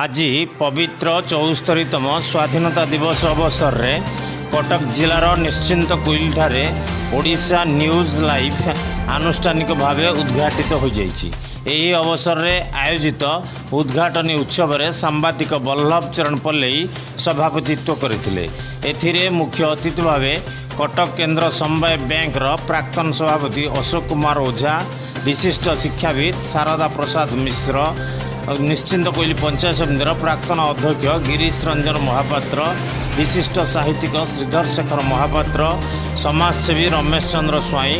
ଆଜି ପବିତ୍ର 74ତମ ସ୍ୱାଧୀନତା ଦିବସ ଅବସରରେ କଟକ ଜିଲ୍ଲାର ନିଶ୍ଚିନ୍ତକୋଇଲିଠାରେ ଓଡ଼ିଶା ନ୍ୟୁଜ୍ ଲାଇଭ୍ ଆନୁଷ୍ଠାନିକ ଭାବେ ଉଦ୍ଘାଟିତ ହୋଇଯାଇଛି। ଏହି ଅବସରରେ ଆୟୋଜିତ ଉଦ୍ଘାଟନୀ ଉତ୍ସବରେ ସାମ୍ବାଦିକ ବଲ୍ଲଭ ଚରଣ ପଲେଇ ସଭାପତିତ୍ୱ କରିଥିଲେ। ଏଥିରେ ମୁଖ୍ୟ ଅତିଥି ଭାବେ କଟକ କେନ୍ଦ୍ର ସମବାୟ ବ୍ୟାଙ୍କର ପ୍ରାକ୍ତନ ସଭାପତି ଅଶୋକ କୁମାର ଓଝା, ବିଶିଷ୍ଟ ଶିକ୍ଷାବିତ୍ ଶାରଦା ପ୍ରସାଦ ମିଶ୍ର, ନିଶ୍ଚିନ୍ତକୋଇଲି ପଞ୍ଚାୟତ ସମିତିର ପ୍ରାକ୍ତନ ଅଧ୍ୟକ୍ଷ ଗିରୀଶ ରଞ୍ଜନ ମହାପାତ୍ର, ବିଶିଷ୍ଟ ସାହିତ୍ୟିକ ଶ୍ରୀଧର ଶେଖର ମହାପାତ୍ର, ସମାଜସେବୀ ରମେଶ ଚନ୍ଦ୍ର ସ୍ୱାଇଁ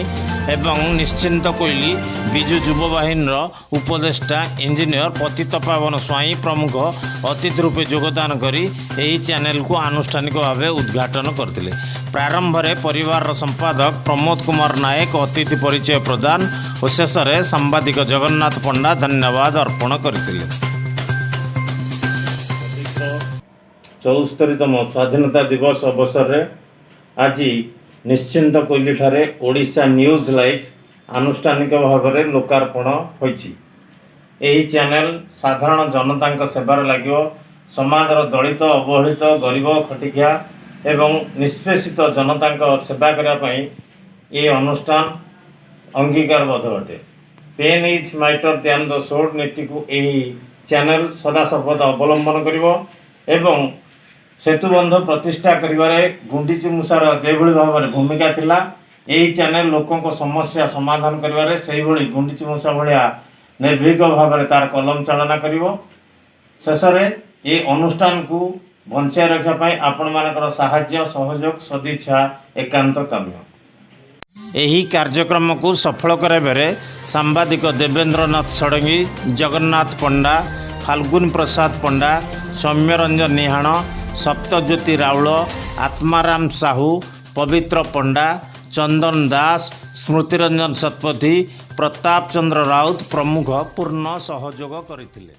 ଏବଂ ନିଶ୍ଚିନ୍ତକୋଇଲି ବିଜୁ ଯୁବ ବାହିନୀର ଉପଦେଷ୍ଟା ଇଞ୍ଜିନିୟର ପତିତପାବନ ସ୍ୱାଇଁ ପ୍ରମୁଖ ଅତିଥି ରୂପେ ଯୋଗଦାନ କରି ଏହି ଚ୍ୟାନେଲକୁ ଆନୁଷ୍ଠାନିକ ଭାବେ ଉଦ୍ଘାଟନ କରିଥିଲେ। ପ୍ରାରମ୍ଭରେ ପରିବାରର ସମ୍ପାଦକ ପ୍ରମୋଦ କୁମାର ନାୟକ ଅତିଥି ପରିଚୟ ପ୍ରଦାନ ଓ ଶେଷରେ ସାମ୍ବାଦିକ ଜଗନ୍ନାଥ ପଣ୍ଡା ଧନ୍ୟବାଦ ଅର୍ପଣ କରିଥିଲେ। 74ତମ ସ୍ୱାଧୀନତା ଦିବସ ଅବସରରେ ଆଜି ନିଶ୍ଚିନ୍ତକୋଇଲିଠାରେ ଓଡ଼ିଶା ନ୍ୟୁଜ୍ ଲାଇଭ୍ ଆନୁଷ୍ଠାନିକ ଭାବରେ ଲୋକାର୍ପଣ ହୋଇଛି। ଏହି ଚ୍ୟାନେଲ ସାଧାରଣ ଜନତାଙ୍କ ସେବାରେ ଲାଗିବ। ସମାଜର ଦଳିତ, ଅବହେଳିତ, ଗରିବ, ଖଟିଖିଆ ଏବଂ ନିଷ୍ପେଷିତ ଜନତାଙ୍କ ସେବା କରିବା ପାଇଁ ଏହି ଅନୁଷ୍ଠାନ ଅଙ୍ଗୀକାରବଦ୍ଧ ଅଟେ। "Pen is mightier than the sword" ନୀତିକୁ ଏହି ଚ୍ୟାନେଲ ସଦାସର୍ବଦା ଅବଲମ୍ବନ କରିବ ଏବଂ ସେତୁବନ୍ଧ ପ୍ରତିଷ୍ଠା କରିବାରେ ଗୁଣ୍ଡିଚି ମୂଷାର ଯେଭଳି ଭାବରେ ଭୂମିକା ଥିଲା, ଏହି ଚ୍ୟାନେଲ ଲୋକଙ୍କ ସମସ୍ୟା ସମାଧାନ କରିବାରେ ସେଇଭଳି ଗୁଣ୍ଡିଚି ମୂଷା ଭଳିଆ ନିର୍ଭୀକ ଭାବରେ ତାର କଲମ ଚାଳନା କରିବ। ଶେଷରେ ଏ ଅନୁଷ୍ଠାନକୁ ବଞ୍ଚାଇ ରଖିବା ପାଇଁ ଆପଣମାନଙ୍କର ସାହାଯ୍ୟ, ସହଯୋଗ, ସଦିଚ୍ଛା ଏକାନ୍ତ କାମ୍ୟ। ଏହି କାର୍ଯ୍ୟକ୍ରମକୁ ସଫଳ କରାଇବାରେ ସାମ୍ବାଦିକ ଦେବେନ୍ଦ୍ରନାଥ ଷଡ଼ଙ୍ଗୀ, ଜଗନ୍ନାଥ ପଣ୍ଡା, ଫାଲ୍ଗୁନ ପ୍ରସାଦ ପଣ୍ଡା, ସୌମ୍ୟରଞ୍ଜନ ନିହାଣ, ସପ୍ତଜ୍ୟୋତି ରାଉଳ, ଆତ୍ମାରାମ ସାହୁ, ପବିତ୍ର ପଣ୍ଡା, ଚନ୍ଦନ ଦାସ, ସ୍ମୃତିରଞ୍ଜନ ଶତପଥୀ, ପ୍ରତାପ ଚନ୍ଦ୍ର ରାଉତ ପ୍ରମୁଖ ପୂର୍ଣ୍ଣ ସହଯୋଗ କରିଥିଲେ।